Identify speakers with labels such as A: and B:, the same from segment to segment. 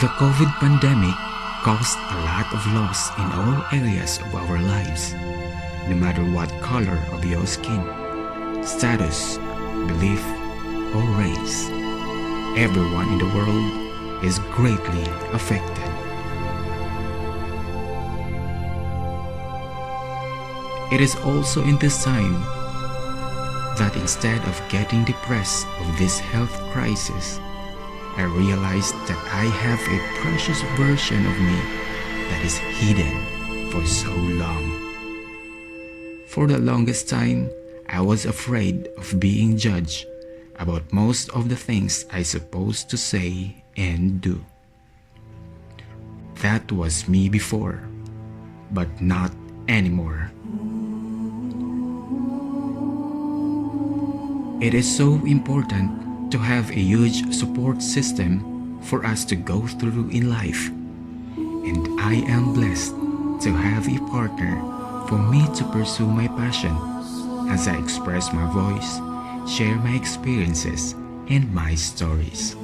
A: The COVID pandemic caused a lot of loss in all areas of our lives, no matter what color of your skin, status, belief, or race. Everyone in the world is greatly affected. It is also in this time that instead of getting depressed of this health crisis, I realized that I have a precious version of me that is hidden for so long. For the longest time, I was afraid of being judged about most of the things I supposed to say and do. That was me before, but not anymore. It is so important to have a huge support system for us to go through in life. And I am blessed to have a partner for me to pursue my passion as I express my voice, share my experiences, and my stories.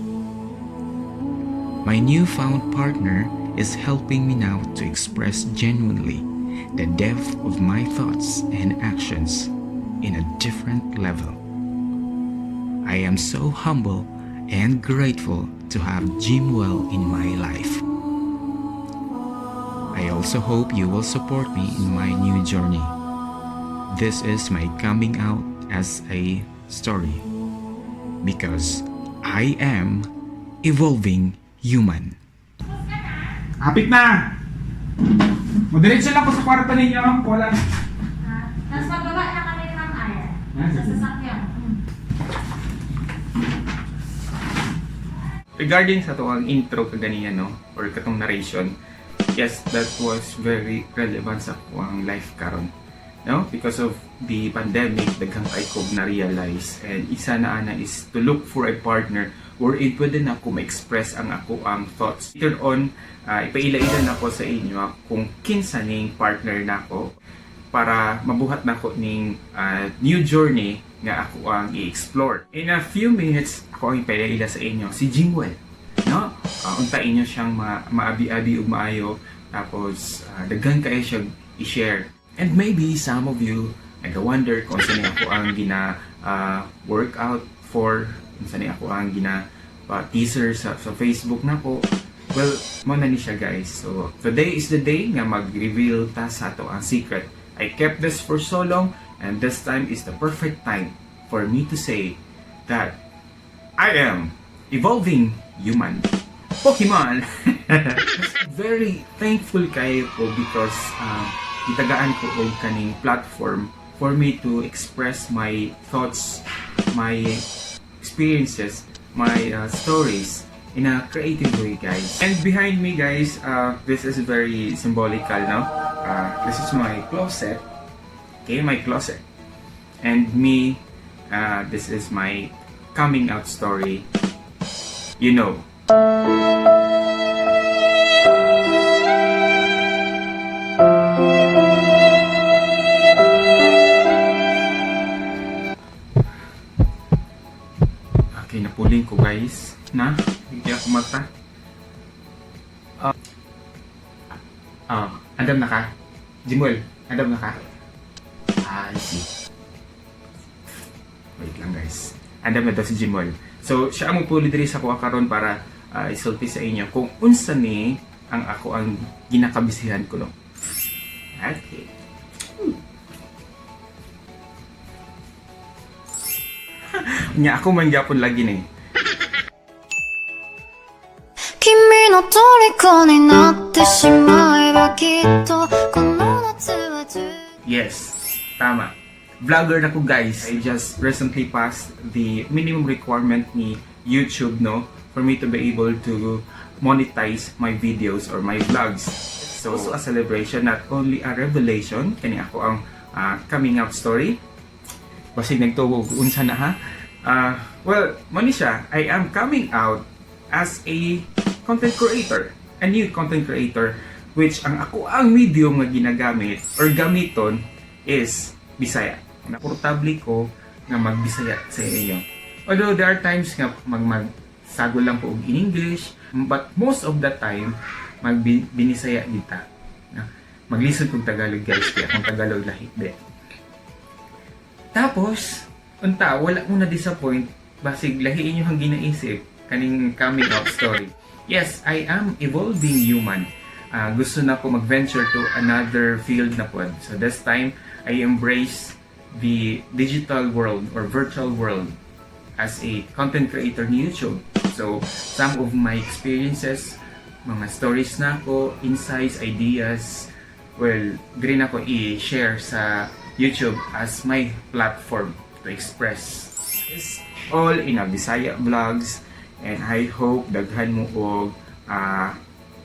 A: My newfound partner is helping me now to express genuinely the depth of my thoughts and actions in a different level. I am so humble and grateful to have Jimuel in my life. I also hope you will support me in my new journey. This is my coming out as a story because I am evolving human.
B: Hapit na! Madiretso lang ko sa kwarto ninyo. Wala.
C: Ah, nasa baba na kami ni Ma'am Aya.
B: Ah,
C: Sa
B: sige.
C: Sasakyan.
B: Regarding sa to ang intro kaganiya, no? Or katong narration, yes, that was very relevant sa akong life karon. No? Because of the pandemic, daghang kay ko na-realize. And isa na ana is to look for a partner wherein pwede na ako ma-express ang ako ang thoughts. Later on, ipaila-ila na ko sa inyo kung kinsa ning partner nako para mabuhat nako ning new journey nga ako ang i-explore. In a few minutes, ako ang ipaila sa inyo si Jimuel. No? Unta inyo siyang maabi-abi ug maayo, tapos daghan kayo siya i-share. And maybe some of you nag-wonder kung saan ako ang gina workout for, kung saan ako ang gina teaser sa Facebook nako. Well, mo na ni siya, guys. So, today is the day nga mag-reveal ta sa ato ang secret. I kept this for so long, and this time is the perfect time for me to say that I am evolving human. Pokemon! Very thankful kayo ko because gitagaan ko og kaning platform for me to express my thoughts, my experiences, my stories in a creative way, guys. And behind me, guys, this is very symbolical, no? This is my closet. Okay, my closet. And me, this is my coming out story. You know. Okay, napuling ko, guys. Na, hindi ako mata. Ah, andam na ka? Jimuel, andam na ka? Ah, I see. Wait lang, guys. Andam na daw si Jimuel. So, siya ang mupuli diri sa kuha karon para isulti sa inyo kung unsa ni ang ako ang ginakabisihan ko, no. Okay. Nya ako man gyapon lagi ni.
D: 君の虜になってしまえばきっとこの夏はずっ
B: Yes, tama. Vlogger na ko, guys. I just recently passed the minimum requirement ni YouTube, no, for me to be able to monetize my videos or my vlogs. So, also a celebration, not only a revelation, kani ako ang coming out story. Basig nagtuo og unsa na ha. Well, mo ni siya, I am coming out as a content creator, a new content creator, which ang ako ang medium nga ginagamit or gamiton is Bisaya. Naportable ko nga magbisaya sa inyo. Although there are times nga mag mag Sagol lang ko og in English, but most of the time magbinisaya kita. No? Maglisod kog Tagalog, guys, kaya akong Tagalog lahi be. Tapos, unta, wala mo na disappoint, basig lahi inyo ang ginaisip kaning coming up story. Yes, I am evolving human. Gusto na ko mag-venture to another field na pod. So this time, I embrace the digital world or virtual world as a content creator ni YouTube. So, some of my experiences, mga stories na ako, insights, ideas, well, diri na ko i-share sa YouTube as my platform to express. It's all in a Bisaya vlogs and I hope daghan mo og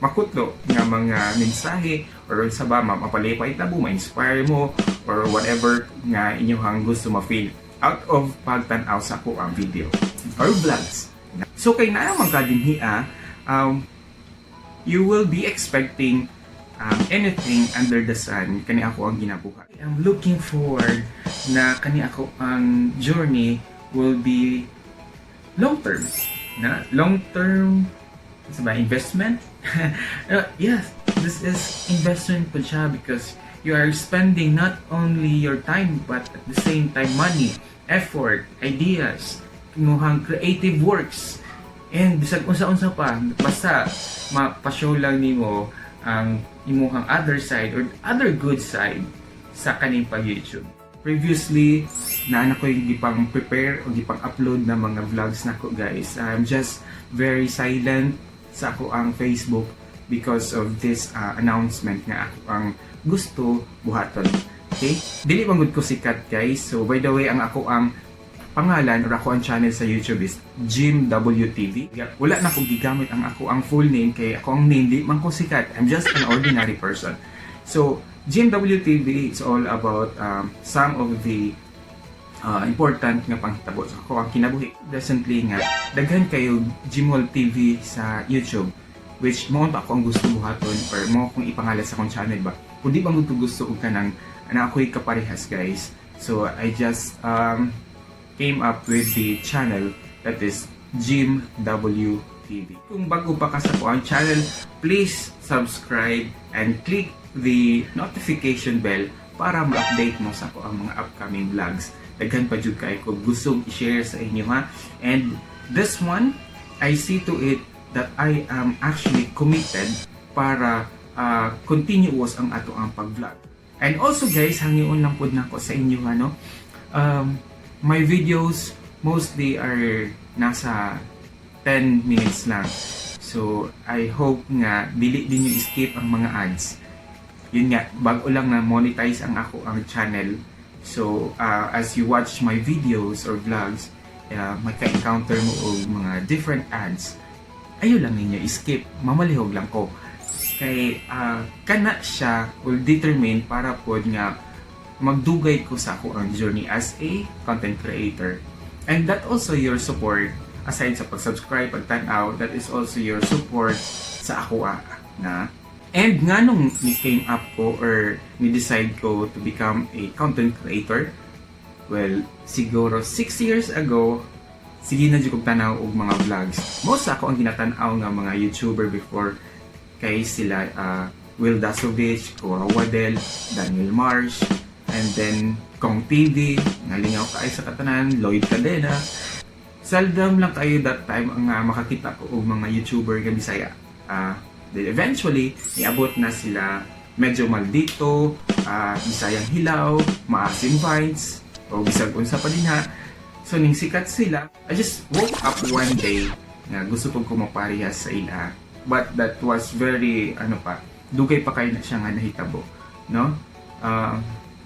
B: makutlo nga mga mensahe or sa ba mapalipay ta mo, ma-inspire mo or whatever nga inyong gusto ma-feel out of pagtan-aw sa ako ang video or vlogs. So kay naa man ka dinhi you will be expecting anything under the sun kani ako ang ginabuhat. I'm looking forward na kani ako ang journey will be long term. Na long term sa ba investment? Yes, this is investment po siya because you are spending not only your time but at the same time money, effort, ideas, imuhang creative works and bisag unsa-unsa pa, basta mapa-show lang nimo ang imuhang other side or other good side sa kaning pag-YouTube. Previously, naa na ko yung gipang prepare o gipang upload na mga vlogs nako, guys. I'm just very silent sa ako ang Facebook because of this announcement nga ako ang gusto buhaton. Okay? Dili man gud ko sikat, guys. So by the way, ang ako ang pangalan or ako ang channel sa YouTube is Jim WTV. Wala na ko gigamit ang ako ang full name kay ako ang name, di man ko sikat. I'm just an ordinary person. So Jim WTV is all about some of the important nga panghitabo sa ako ang kinabuhi. Recently nga daghan kayo Jimwell TV sa YouTube, which mao pa ako ang gusto buhaton or mao akong ipangalan sa akong channel ba. Kung di ba mo gusto og kanang na ako'y kaparehas, guys. So I just came up with the channel that is Jim W TV. Kung bago pa ka sa ko ang channel, please subscribe and click the notification bell para ma-update mo sa ko ang mga upcoming vlogs. Daghan pa jud kay ko gusto i-share sa inyo ha. And this one, I see to it that I am actually committed para continuous ang ato ang pag-vlog. And also guys, hangyoon lang pod nako sa inyo ano. My videos mostly are nasa 10 minutes lang. So, I hope nga dili din yung skip ang mga ads. Yun nga, bago lang na monetize ang ako ang channel. So, as you watch my videos or vlogs, maka-encounter mo og mga different ads. Ayo lang ninyo skip, mamalihog lang ko. Kay kana siya will determine para pod nga magdugay ko sa ako ang journey as a content creator. And that also your support, aside sa pag-subscribe, pagtan-aw, that is also your support sa ako na. And nganong ni came up ko or ni decide ko to become a content creator, well, siguro 6 years ago, sige na jud kog tanaw og mga vlogs. Most ako ang ginatan-aw nga mga YouTuber before kay sila Will Dasovich, Kuya Wadel, Daniel Marsh, and then Kong TV, nalingaw kaayo sa katanan, Lloyd Cadena. Seldom lang kayo that time ang makakita ko og mga YouTuber nga Bisaya. Then eventually, niabot na sila Medyo Maldito, Bisayang Hilaw, Maasim Vines, o bisag unsa pa din ha. So ning sikat sila, I just woke up one day nga gusto kong kumaparehas sa ila. But that was very, ano pa, dugay pa kayo na siya nga nahitabo. No?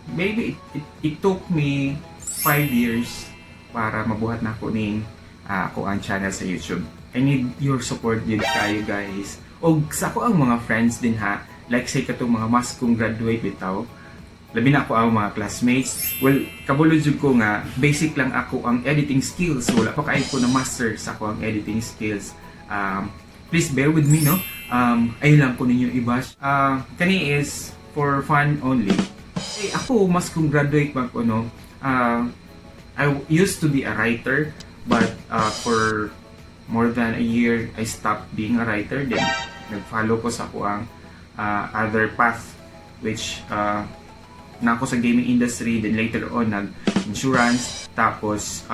B: Maybe it took me 5 years para mabuhat na ako ning ako ang channel sa YouTube. I need your support din kayo, guys. O sa ako ang mga friends din ha. Like say katong mga mas kong graduate bitaw. Labi na ako ang mga classmates. Well, kabalo jud ko nga basic lang ako ang editing skills. Wala pa kaayo ko na master sa ako ang editing skills. Please bear with me, no? Ayun lang ko ninyo i-bash. Kani is for fun only. Eh, ako, mas kung graduate man ko, no, I used to be a writer, but for More than a year, I stopped being a writer. Then, nag-follow ko sa akoang other path, which na ako sa gaming industry, then later on nag-insurance, tapos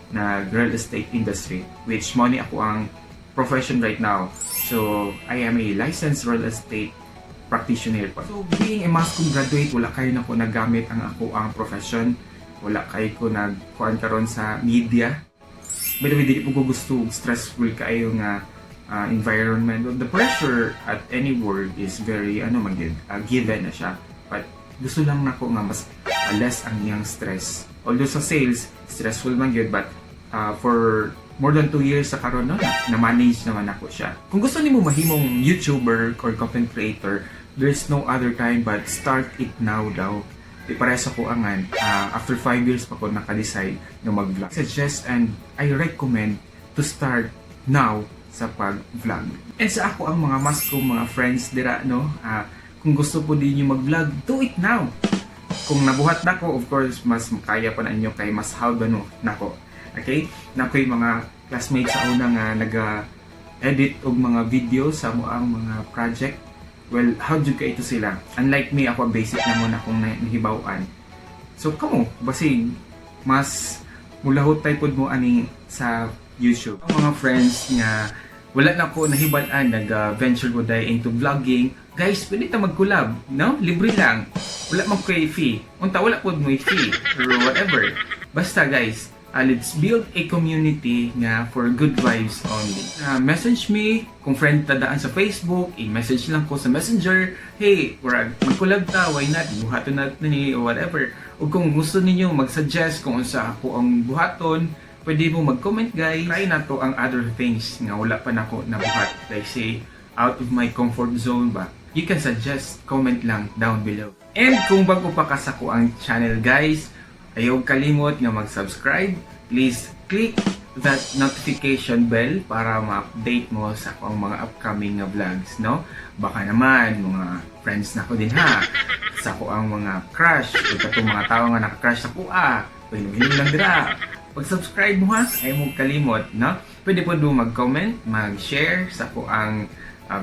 B: nag-real estate industry, which mao ni akoang profession right now. So, I am a licensed real estate practitioner pa. So, being a masscom graduate, wala kaayo nako nagamit ang akoang profession. Wala kaayo ko nagkuan karon sa media. By the way, dili po ko gusto og stressful kaayo nga environment. The pressure at any work is very, ano man gyud, given na siya. But gusto lang nako nga mas less ang iyang stress. Although sa sales, stressful man gyud, but for more than 2 years sa karon, no, na-manage naman nako siya. Kung gusto nimo mahimong YouTuber or content creator, there's no other time but start it now daw. Di pareha sa kuangan, after 5 years pa ko naka-decide na mag-vlog. Suggest and I recommend to start now sa pag-vlog. And sa akoang mga masscom, mga friends dira, no, kung gusto po din niyo mag-vlog, do it now. Kung nabuhat na ko, of course, mas kaya pa na inyo kay mas how no nako. Okay? Naa koy mga classmates sa una nga naga-edit og mga video sa amoang mga project. Well, how jud kaayo to sila? Unlike me, ako basic na mo na akong nahibaw-an. So kamo, basig mas mulahutay pud mo ani sa YouTube. Ang mga friends nga wala na ko nahibal-an nag-venture ko dahil into vlogging. Guys, pwede ta mag-collab, no? Libre lang. Wala man koy fee. Unta wala pud mo fee or whatever. Basta guys, let's build a community nga for good vibes only. Message me kung friend ta daan sa Facebook, i-message lang ko sa Messenger, "Hey, murag mag-collab ta, why not? Buhaton natin ni," or whatever. O kung gusto ninyo mag-suggest kung unsa akoang buhaton, pwede mo mag-comment, guys. Try na to ang other things nga wala pa nako nabuhat. Like say, out of my comfort zone ba? You can suggest, comment lang down below. And kung bago pa ka sa akoang channel, guys, ayaw kalimot nga mag-subscribe. Please click that notification bell para ma-update mo sa akoang mga upcoming nga vlogs, no? Baka naman, mga friends nako din ha, sa akoang mga crush, o katong mga tao nga naka-crush sa akoa, pwede lang dira. Pag-subscribe mo ha, ayaw mo kalimot, no? Pwede po do mag-comment, mag-share sa akoang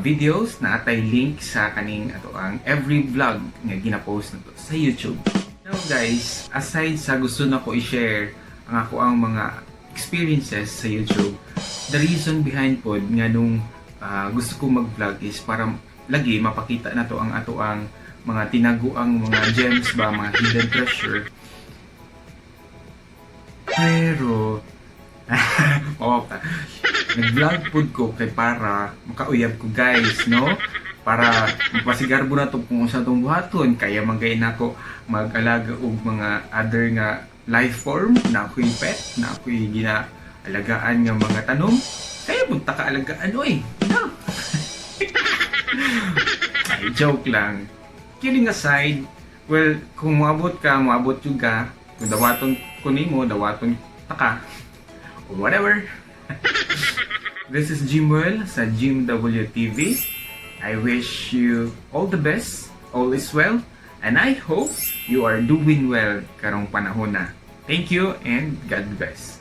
B: videos naa tay link sa kaning atoang every vlog nga gina-post na to sa YouTube. Now guys, aside sa gusto na ko i-share ang akoang mga experiences sa YouTube, the reason behind pod nga nung gusto ko mag-vlog is para lagi mapakita na to ang atoang mga tinaguang mga gems ba, mga hidden treasure. Pero, oh, nag-vlog pod ko kay para makauyab ko, guys, no? Para mapasigarbo na to kung unsa tong buhaton, kaya man gay nako mag-alaga og mga other nga life form na ako'y pet, na ako'y gina-alagaan nga mga tanom. Kaya punta ka alagaan oy. No. Ay, joke lang. Kidding aside, well, kung moabot ka, moabot jud ka. Kung dawaton ko nimo, dawaton ta ka. Or whatever. This is Jimwell sa Jim WTV. I wish you all the best, all is well, and I hope you are doing well karong panahon na. Thank you and God bless.